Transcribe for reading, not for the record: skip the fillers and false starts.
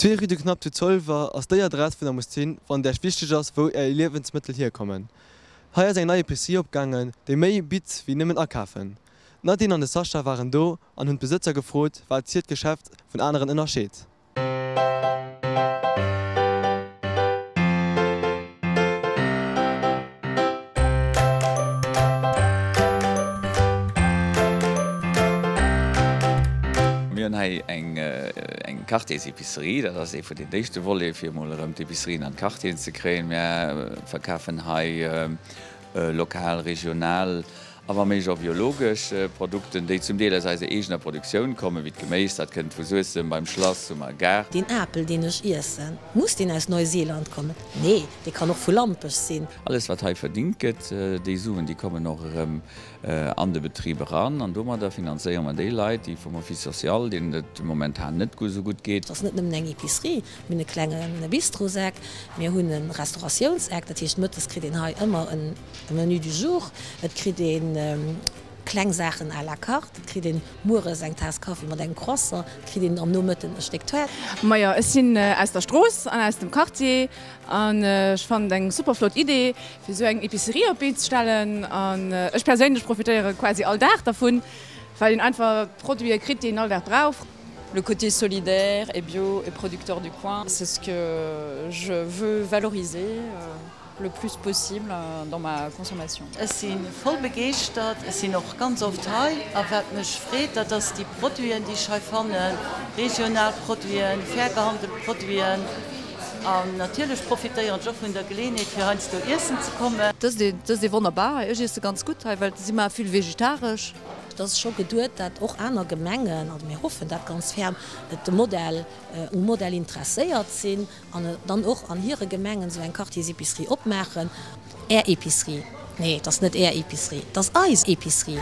Zwee Rue de Knapp zu Zolwer ass déi Adress wou der musst sinn, wann et Iech wichteg ass wou Är Liewensmëttel hierkommen. Hei ass eng nei Epicerie opgaangen, déi méi bitt wéi nëmmen akafen. D'Nadine an de Sascha waren do an hunn d'Besëtzer gefrot, wat hiert Geschäft vun aneren ënnerscheet. Mir hunn hei eng Quartiersépicerie. Dat ass ee vun den éischte Volete fir emol erëm d'Epicerien an d'Quartieren ze kréien. Mir verkafen hei lokal, regional a wa méiglech och biologesch Produkten, déi zum Deel aus eiser eegener Produktioun kommen, wéi d'Geméis, dat kënnt vu Suessem, beim Schlass hu mer e Gaart. Deen Apel, deen ech iessen, muss deen aus Neuseeland kommen? Nee, dee kann och vu Lampech sinn. Alles wat hei verdingt gëtt, déi Suen, déi kommen och erëm an de Betrib eran an domadder finanzéiere mer déi Leit, déi vum Office social, deenen et momentan net esou gutt geet. Et ass net nëmmen eng Epicerie, Mir hunn e klenge Bistroseck, mir hunn e Restauratiounseck, dat heescht mëttes kritt een hei ëmmer e Menu du jour, et kritt ee kleng Saachen à la carte, et kritt een mueres eng Taass Kaffi mat engem Croissant, et kritt een am Nomëtten e Stéck Toart. Majo, ech sinn aus der Strooss an aus dem Quartier an ech fannen et eng super flott Idee fir esou eng Epicerie op d'Been ze stellen an ech perséinlech profitéiere quasi all Dag dervun, well een einfach Produite kritt déi een all Dag brauch. Le côté solidaire et bio et producteur du coin, c'est ce que je veux valoriser le plus possible dans ma consommation. Ech si voll begeeschtert, ech sinn och ganz oft hei a wat mech freet, dat ass déi Produiten, déi ech hei fannen, regional Produiten, fair gehandelt Produiten an natierlech profitéieren ech och vun der Geleeënheet fir heiansdo iessen ze kommen. Dëst ee wonnerbar hei, ech iesse ganz gutt hei, well si maache vill vegetaresch. Et ass scho geduet, dat och aner Gemengen, also mir hoffen dat ganz ferm, de Modell, um Modell interesséiert sinn an dann och an hire Gemengen esou eng Quartiersépicerie opmaachen. Är Épicerie? Nee, et ass net Är Épicerie, et ass eis Épicerie.